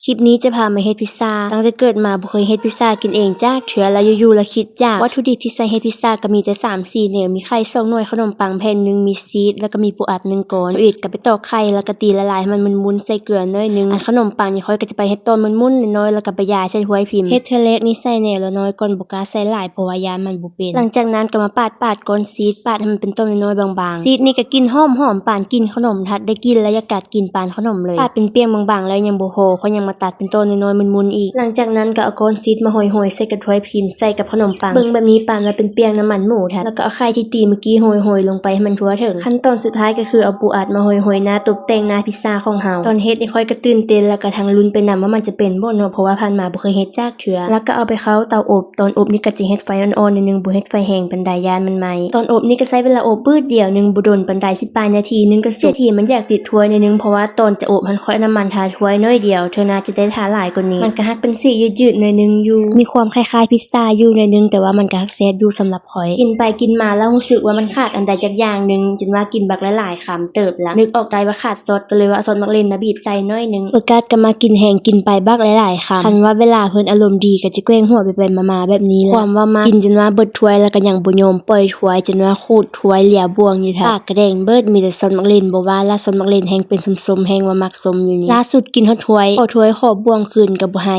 ຄລິບນີ້ຈະພາມາເຮັດພິຊາ. ຕັ້ງແຕ່ເກີດມາບໍ່ເຄີຍເຮັດພິຊາກິນເອງຈັກເທື່ອ ແລ້ວຢູ່ໆລະຄິດຢາກ. ວັດຖຸດິບທີ່ໃຊ້ເຮັດພິຊາກໍມີແຕ່ສາມສີ່ແນວ, ມີໄຂ່ສອງໜ່ວຍ, ຂະໜົມປັງແຜ່ນໜຶ່ງ, ມີຊີສ ແລ້ວກໍມີປູອັດໜຶ່ງກ້ອນ. ທຳອິດກໍໄປຕອກໄຂ່ ແລ້ວກໍຕີລະລາຍໃຫ້ມັນໝຸ່ນໆໃສ່ເກືອໜ້ອຍໜຶ່ງ. ອັນຂະໜົມປັງນີ້ຂ້ອຍກໍຈະໄປເຮັດຕອນໝຸ່ນໆນ້ອຍໆ ແລ້ວກໍໄປຢາຍໃສ່ຖ້ວຍພິມ. ເຮັດເທື່ອແລກນີ້ໃສ່ແໜ້ລະນ້ອຍກ່ອນ, ບໍ່ກ້າໃສ່ຫຼາຍ ເພາະວ່າຢ້ານມັນບໍ່ເປັນ. ຫຼັງຈາກນັ້ນກໍມາປາດໆກ້ອນຊີສ, ປາດໃຫ້ມັນເປັນຕ່ອນນ້ອຍໆບາງໆ. ຊີສນີ້ກໍກິ່ນຫອມໆປານກິ່ນຂະໜົມ, ທັດໄດ້ກິ່ນແລ້ວຢາກກັດກິນປານຂະໜົມເລີຍ. ປາດເປັນປ່ຽງບາງໆແລ້ວຍັງບໍ່ພໍ, ຂ້ອຍຍັງມາຕັດເປັນຕ່ອນນ້ອຍໆໝຸ່ນໆອີກ. ຫຼັງຈາກນັ້ນກໍເອົາກ້ອນຊີສມາຫ້ອຍໆໃສ່ກັບຖ້ວຍພິມ, ໃສ່ກັບຂະໜົມປັງ, ເບິ່ງແບບນີ້ປານວ່າເປັນປ່ຽງນ້ຳມັນໝູທັດ, ແລ້ວກໍເອົາໄຂ່ທີ່ຕີເມື່ອກີ້ຫ້ອຍໆລົງໄປໃຫ້ມັນທົ່ວເຖິງ. ຂັ້ນຕອນສຸດທ້າຍກໍຄືເອົາປູອັດມາຫ້ອຍໆໜ້າ, ຕົບແຕ່ງໜ້າພິຊາຂອງເຮົາ. ຕອນເຮັດນີ້ຂ້ອຍກໍຕື່ນເຕັ້ນ ແລ້ວກໍທັງລຸ້ນໄປນຳວ່າມັນຈະເປັນບໍ່ເນາະ, ເພາະວ່າຜ່ານມາບໍ່ເຄີຍເຮັດຈັກເທື່ອ. ແລ້ວກໍເອົາໄປເຂົ້າເຕົາອົບ, ຕອນອົບນີ້ກໍຈະເຮັດໄຟອ່ອນໆໜ້ອຍໜຶ່ງ, ບໍ່ເຮັດໄຟແຮງປານໃດ ຢ້ານມັນໄໝ້. ຕອນອົບນີ້ກໍໃຊ້ເວລາອົບບືດດຽວໜຶ່ງ, ບໍ່ດົນປານໃດ, ສິບປາຍນາທີໜຶ່ງກໍສຸກ. ເສດຖີມັນຢາກຕິດຖ້ວຍໜ້ອຍໜຶ່ງ, ເພາະວ່າຕອນຈະອົບຫັ້ນຂ້ອຍເອົານ້ຳມັນທາຖ້ວຍໜ້ອຍດຽວ, ເທື່ອໜ້າຈະໄດ້ທາຫຼາຍກວ່ານີ້. ມັນກໍຮັກເປັນສີຍືດໆໜ້ອຍໜຶ່ງຢູ່, ມີຄວາມຄ້າຍໆພິຊາຢູ່ໜ້ອຍໜຶ່ງ, ແຕ່ວ່າມັນກໍຮັກແຊບຢູ່ສຳລັບຂ້ອຍ. ກິນໄປກິນມາແລ້ວຮູ້ສຶກວ່າມັນຂາດອັນໃດຈັກຢ່າງໜຶ່ງ, ຈົນວ່າກິນບັກຫຼາຍໆຄຳເຕີບລະ, ນຶກອອກໄດ້ວ່າຂາດຊອດ, ກໍເລີຍວ່າເອົາຊອດໝາກເລັ່ນມາບີບໃສ່ໜ້ອຍໜຶ່ງ. ໂຟກັສກໍມາກິນແຮງ, ກິນໄປບັກຫຼາຍໆຄຳ. ຄັນວ່າເວລາເພິ່ນອາລົມດີກໍຈະແກວ່ງຫົວໄປໆມາໆແບບນີ້ລະ. ຄວາມວ່າມັກ, ກິນຈົນວ່າເບິດຖ້ວຍ ແລ້ວກໍຍັງບໍ່ຍອມປ່ອຍຖ້ວຍ, ຈົນວ່າຂູດຖ້ວຍເຫຼຍບ່ວງຢູ່, ປາກກະແດງເບີດ, ມີແຕ່ຊອດໝາກເລັ່ນ. ບໍ່ວ່າລະ, ຊອດໝາກເລັ່ນແຮ່ງເປັນສົ້ມໆ, ແຮ່ງວ່າມັກສົ້ມຢູ່ນີ້. ລ່າສຸດກິນຮອດຖ້ວຍ, ຂໍຖ້ວຍຂໍບ່ວງຄືນກໍບໍ່ໃຫ້.